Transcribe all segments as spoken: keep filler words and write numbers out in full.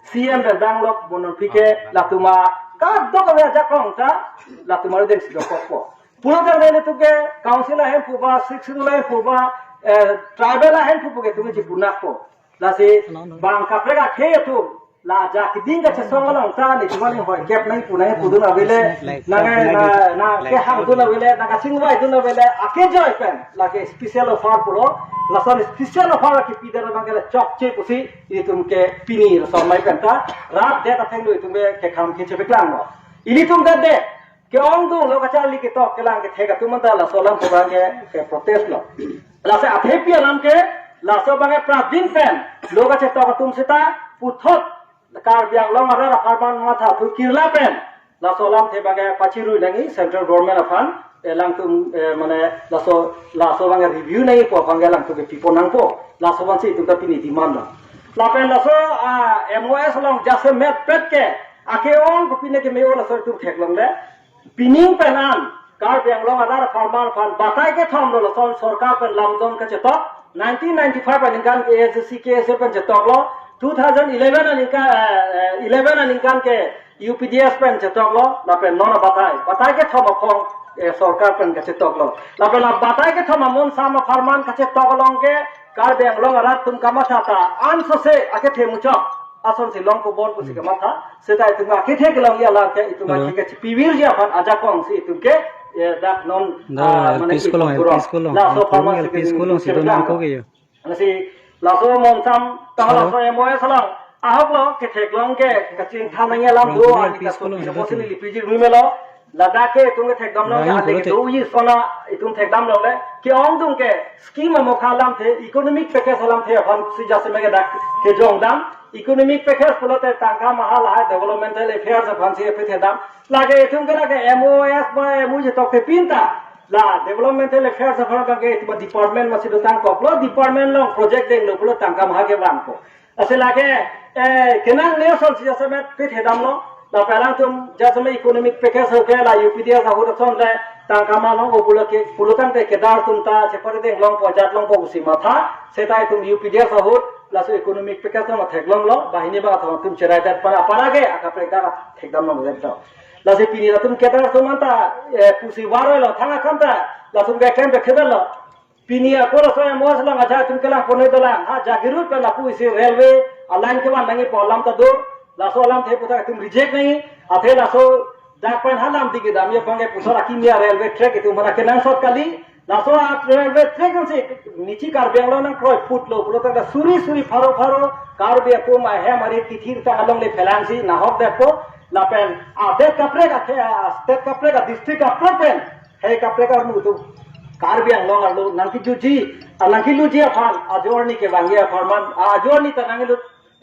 C M pen danglok bononphi ke latum a kadokave ajakong ta latum arideng si dokokpo. Pulo tangte ilitum ke council ahemphu ba, sixth schedule ahemphu ba, eh, tribal ahemphu pu ke itum chipunakpo. Lasi bang kaprek akhei atum la ja keding kachesong along ta nelitum aning hoikep nangpu nangpudun avele, nangke na na kehangdun avele, nangkachingvaidun avele, akejoi pen lake special offer pulo. Lason special offer kipi det abang ke la chokche pusi ilitum ke pini lason amei pen ta rat det athengno itum ke kekhang ke chepeklanglo. Ilitum det det ke-ongdung lo kacharli ketok kelang kethek atum anta laso alam pu abang ke, ke protest lo. Lasi athepi alam ke laso abang ke prabin pen lo kachetok atum seta puthot Karbi Anglong arat apharman mathathu kirla pen laso alamthe abang ke pachirui nangji central government aphan, eh, alangtum, eh, mane laso, laso abang ke review nangji pu abang ke alangtum ke pipo nangpo. Laso abang si itum ta pini demand lo. Lapen laso, ah, M O S along jasemetpet ke ake-ong kopine keme-o laso itum theklongle. Pining pen an Karbi Anglong arat apharman aphan batai kethom lo lason sorkar pen lamdon kachetok. Nineteen ninety-five aningkan ke A S D C K S A pen chetoklo. Two thousand eleven aningkan, eh, eh, eleven aningkan ke U P D S pen chetoklo. Lapen non batai, batai kethom aphong, eh, sorkar pen kachetoklo. Lapen la batai kethom amonsam apharman kachetok along ke Karbi Anglong arat atum kamatha ta ansose akethe muchot asonsi longpo bon pusi kamatha. Seta itum akethe kelongji alam ke itum, hello, akethe kachipivirji aphan ajakong si itum ke, eh, dak non, no, ah, mane L P school along, itum L P school along, laso L P school along, formal L P school along si secondary don ko ke yo. Lasi laso monsam tang, hello, laso M O S along ahok lo ketheklong ke kachingthan nangji alam do, Rongpur ani L P kaso school along, pini si posi don. Neli piji rui melo. Ladak ke itum ke thekdam long, ladak ke, pulote, do-i sona itum thekdam longle. Ke-ongdung ke scheme amokha alamthe, economic package alamthe aphan si jasemet ke dak kejongdam. Economic package pulote tangka maha lahai developmental affairs aphan si aphi thekdam. Lake itum ke lake M O S ba M O U chetok the pinta la developmental affairs aphan ke itum department masi dotang koklo, department along project denglo pulo tangka maha kevangpo. Lasi lake, eh, kenangne asonsi jasemet pithedamlo. Lapen alangtum jasemet economic package ahut ke la U P D S ahut ason le tangka ma longpo pulo ke, pulo tangte kedar atum ta chepare deng longpo, ajat longpo pusi matha. Seta itum U P D S ahut laso economic package along theklonglo, banghini abang atum atum cherai det para para ke akaprek dak thekdam longdet do. Lasi pini latum kedar atum anta, eh, pusi varoi lo thang akam ta latum ke kem pe khedar lo. Pini ako laso M O S along ajat atum kelang pone dolang. Ha, jagirut pen lapu isi railway aline kevan nangji pu alam ta do. Laso alamthe puthot itum reject nangji. Athe laso dak pen halam digi damji abang ke puthot akimi a-railway track itum mana kenangsot kali. Laso a-railway track ansi nichi Karbi Anglong nangkroi phutlo pulo tangka suri suri pharo pharo Karbi atum ahem ari tithir ta alongle phelangsi nahok detpo. Lapen adet kaprek akhe, a-state kaprek, a-district kaprek pen hei kaprek armu atum Karbi Anglong arlo nangkejuji, a, nangkeluji aphan, ajo arni kevangji apharman, a, ajo arni ta nanglut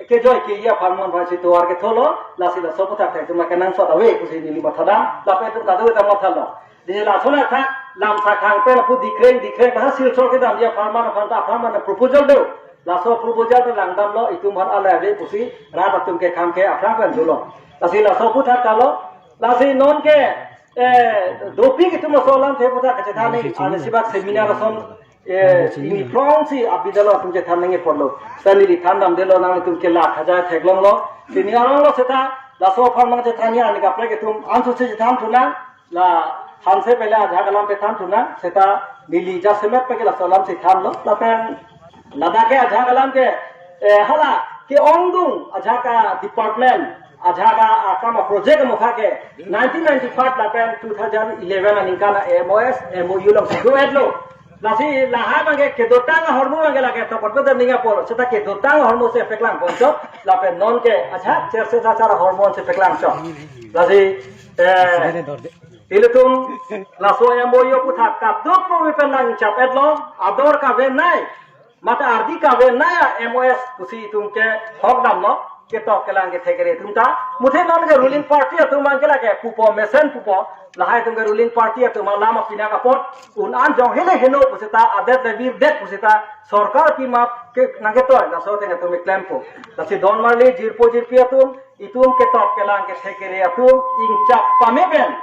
kejoi keji apharman aphansi tovar ketholo. Lasi laso aputhak thek atum kenangsot ave pusi neli mathadam. Lapen itum kadokave ta mathalo. Dei laso athak lam sakhang pen apu dikreng dikreng ba Silchar kedamji apharman aphan ta apharman proposal do. Laso proposal ta langdamlo, itum aphan alai ave pusi rat atum kekhang ke aphrang pen dolo. Lasi laso aputhak ta lo. Lasi non ke, eh, dopik itum laso alamthe aputhak kachethan nangji, ani sibak seminar ason, eh, ini prong si abidalo atum chethan nangji apotlo. Sani di thandam detlo, nanglitum ke la khaja theklonglo. Seminar along lo seta laso apharman chethan nangji, ani kaprek itum ansose chethan thunang. La hanse pele ajahak alam pethan thunang, seta neli jasemet pake laso alamsi thanlo. Lapen ladak ke ajahak alam ke, eh, hala ke-ongdung ajahak a-department, ajahak a-, akam a-project amokha ke nineteen ninety-five lapen two thousand eleven aningkan a-M O S, M O U alongsi do-etlo. Lasi lahai abang ke kedotang ahormu abang ke lake tokot bedan ning apor, seta kedotang ahormu si peklang ponchot, lapen non ke ajahak cherse sachar ahormu si peklang chot. Lasi, eh, ilitum laso M O U aputhak kadokave pen nangchap-etlo, ador kavenei, mate ardi kavenei a-M O S pusi itum ke hokdamlo, ketok kelang kethek kere atum ta. Muthe non ke ruling party atum abang ke lake pupo, mesen pupo, lahai atum ke ruling party atum alam apinak apot un-an jong hele heno pusita, adet le virdet pusita, sorkar pima ke nangketoi, laso ateng atum keklempo. Lasi don marli jirpo jirpi atum, itum ketok kelang kethek kere atum ingchap pame pen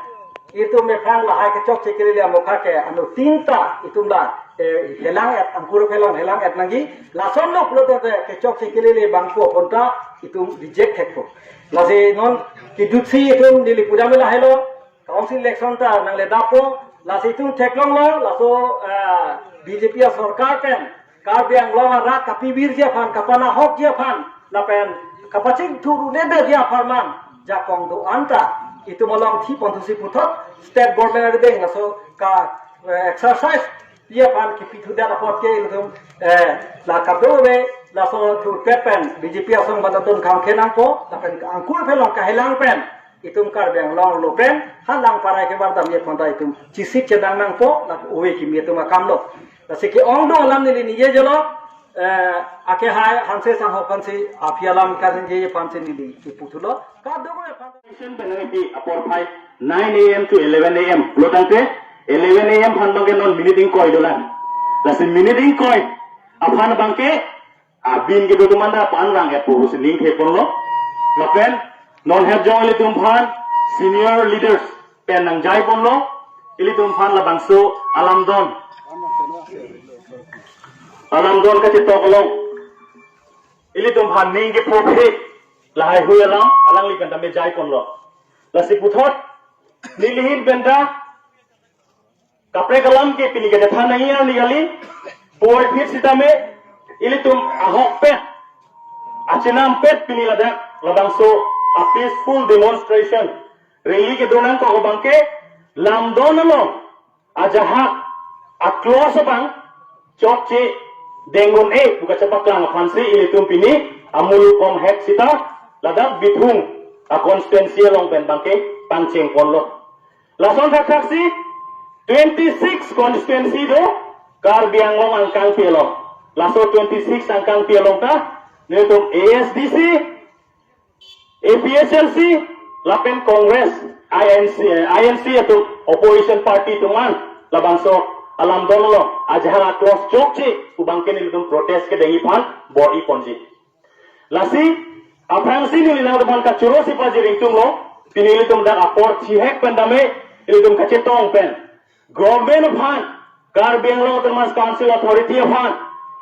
itum ephang lahai kechokche kere le amokha ke anuttin ta itum la eh, helang et, angkur helang, helang et nangji, lason lo pulote kechok si kelele bangpo aphanta itum reject thekpo. Lasi non kejutsi itum neli pudam lahelo, council election ta nangledappo, lasi itum theklonglo, laso, eh, B J P asorkar pen Karbi Anglong arat kapivirji aphan, kapanahokji aphan, lapen kapachingthur un'edetji apharman jakong do-an ta itum along thi ponthusi puthot state government arideng laso ka, eh, exercise pi aphan kipithudet apot ke itum, eh, la kadokave laso thurpet pen B J P asong banaton khang khenangpo, lapen angkur phelong kahelang pen itum Karbi Anglong lo pen halang parai kevardamji aphanta itum chesik chedang nangpo, la ove kimi atum akam lo. Lasi ke-ong do alam neli ningje jelo, eh, ake hai Hanse Sangho aphansi aphi alam kaningje aphansi neli kiputhulo. Kadokave aphan. Session pen nangpi apor phai nine A M to eleven A M. Lo tangte eleven A M aphan bangke non minute ingkoi dolang. Lasi minute ingkoi aphan bangke abin kedo atum anta pan rang et pusi ning theponlo. Lapen non het jong ilitum aphan senior leaders pen nangjaiponlo. Ilitum aphan labangso alamdon, alamdon kachetok along ilitum aphan ning kepho phe lahai hui alam alangli pen tame jaiponlo. Lasi puthot neli ahin pen ta kaprek alam ke pini kachethan nangji arni kali, puvoiphit sitame ilitum ahokpet, achenam pet pini ladak labangso a peaceful demonstration rally kedo nangkok abangke lamdon along ajahak a-clause abang chokche deng un-e pu kachepaklang aphansi ilitum pini amulu komhek sita ladak Bithung a-constituency along pen bangke pangchengponlo. Lason thakthaksi twenty-six constituency do Karbi Anglong angkangpi along. Laso twenty-six angkangpi along ta nelitum A S D C, A P H L C, lapen Congress, I N C, eh, I N C atum opposition party atum an labangso alamdon along ajahak a-clause chokche pu bangke nelitum protest kedengji aphan bor-iponji. Lasi aphrangsi neli nangtumphan kachoro si pajiring tumlo, pini ilitum dak apor chihek pen tame ilitum kachetong pen government aphan, Karbi Anglong Autonomous Council Authority aphan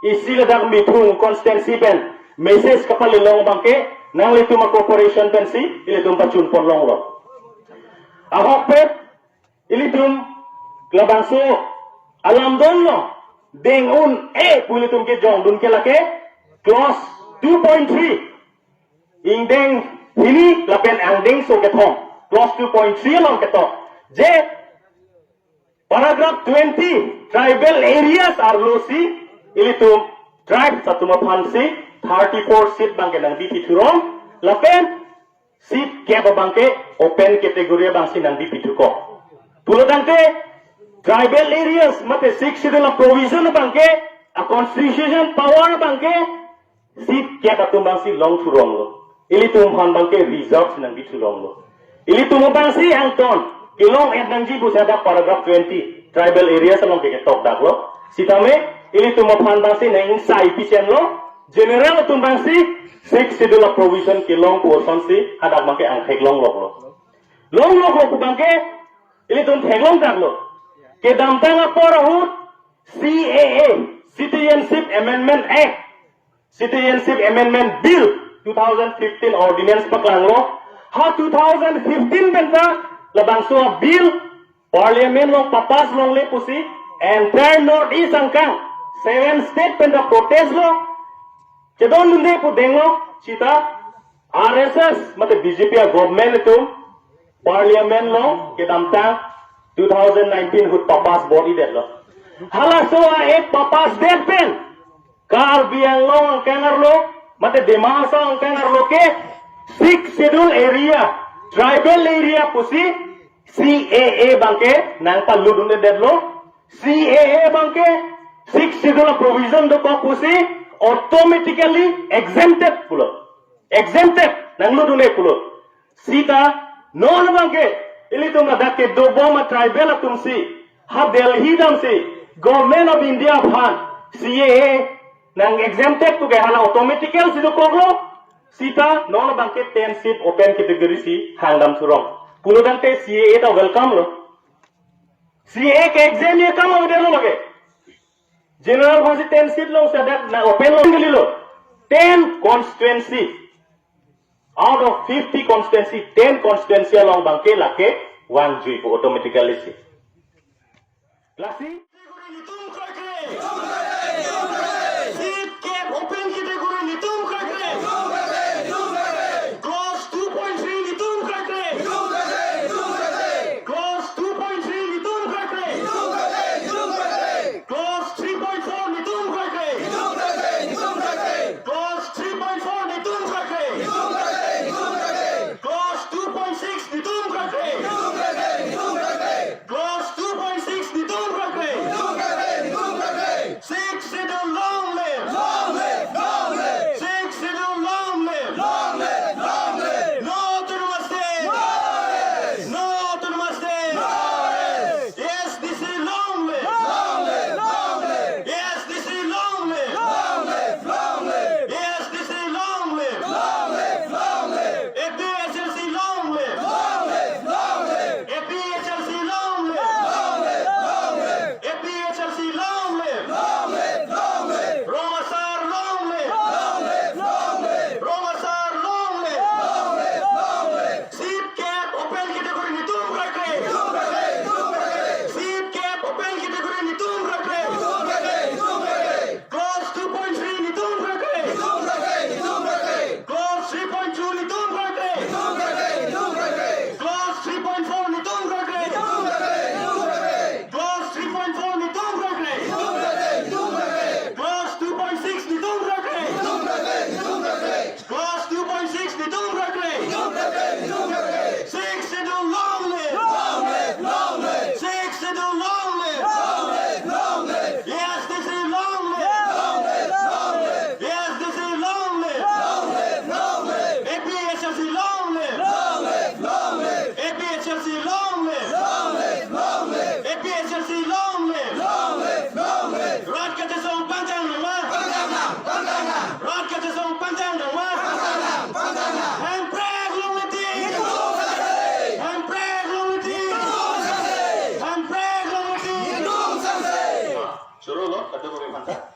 isi ladak Bithung constituency pen message kapale long abangke nanglitum a-cooperation pensi ilitum pachunpon longlo. Ahokpet ilitum labangso alamdon along deng un-e pu ilitum kejongdun ke lake clause two point three, ingdeng hini lapen angdengso kethom, clause two point three along ketok. Je paragraph twenty, tribal areas arlosi ilitum tribes atum aphansi thirty-four seat bangke nangbi pithurong, lapen seat kep abangke open category abangsi nangbi pithukok. Pulo tangte tribal areas mate Sixth Schedule a-provision abangke, a-constitution power abangke seat kep atum abangsi longthuronglo. Ilitum aphan bangke reserve si nangbi thuronglo. Ilitum abangsi angton kelong et nangji pusi dak paragraph twenty tribal areas along ke ketok daklo. Sitame ilitum aphan abangsi nang ingsai pichenlo. General atum abangsi Sixth Schedule a-provision kelong pu asonsi hadak abangke angthek longloklo. Longloklo pu abangke ilitum theklong daklo. Kedamtang apor ahut C A A, Citizenship Amendment Act, Citizenship Amendment Bill two thousand fifteen ordinance paklanglo. Ha two thousand fifteen pen ta labangso a-bill Parliament along papass longle pusi entire North East angkang seven state pen ta protest lo. Chedondunde pu denglo, sita R S S mate B J P a-government atum Parliament along kedamtang two thousand nineteen ahut papass bor-idetlo. Halaso a-act papassdet pen Karbi Anglong angkang arlo, mate Dima Hasao angkang arlo ke Sixth Schedule area, tribal area pusi C A A abangke nangpalut un-edetlo. C A A abangke Sixth Schedule a-provision dokok pusi automatically exempted pulo. Exempted nanglut un-e pulo. Sita non abangke ilitum ladak kedobom a-tribal atumsi ha Delhi damsi Government of India aphan C A A nang exempted puke hala automatical si dokoklo. Sita non abangke ten seat open category si hangdam thurong. Pulo tangte C A A ta welcome lo. C A A ke exempt ye kam avedetlo abangke. General aphansi ten seat long sadak na open long kalilo. Ten constituency. Out of fifty constituency, ten constituency along abangke lake vangjuipo automatically si. Lasi. Seat kep open category netum krekre. Clause two point three netum krekre. Clause two point three netum krekre. Clause three point four netum krekre. Clause three point four netum krekre. Clause two point six netum krekre. Clause two point six netum krekre. Sixth Schedule long live. Long live, long live. Sixth Schedule long live. Long live, long live. No autonomous state. No rest. No autonomous state. No rest. A S D C long live. Long live, long live. A S D C long live. Long live, long live. A S D C long live. Long live, long live. A P H L C long live. Long live, long live. A P H L C long live. Long live, long live. A P H L C long live. Long live, long live. Rong Asar long live. Long live, long live. Rong Asar long live. Long live, long live. Seat kep open category netum krekre. Seat kep open category netum krekre. Clause two point three netum krekre. Clause three point two netum krekre. Clause three point four netum krekre. Clause three point four netum krekre. Clause two point six netum krekre. Clause two point six netum krekre. Sixth Schedule long live. Long live, long live. Sixth Schedule long live. Long live, long live. A S D C long live. Long live, long live. A S D C long live. Long live, long live. A P H L C long live. Long live, long live. A P H L C long live. Long live, long live. A P H L C long live. Long live, long live. Rat kachesong pangchang nangma. Pangchang nang, pangchang nang. Rat kachesong pangchang nangma. Pangchang nang, pangchang nang. Hemprek longleting. Netum sangse. Hemprek longleting. Netum sangse. Hemprek longleting. Netum sangse. Choro lo, kado kami pangchang.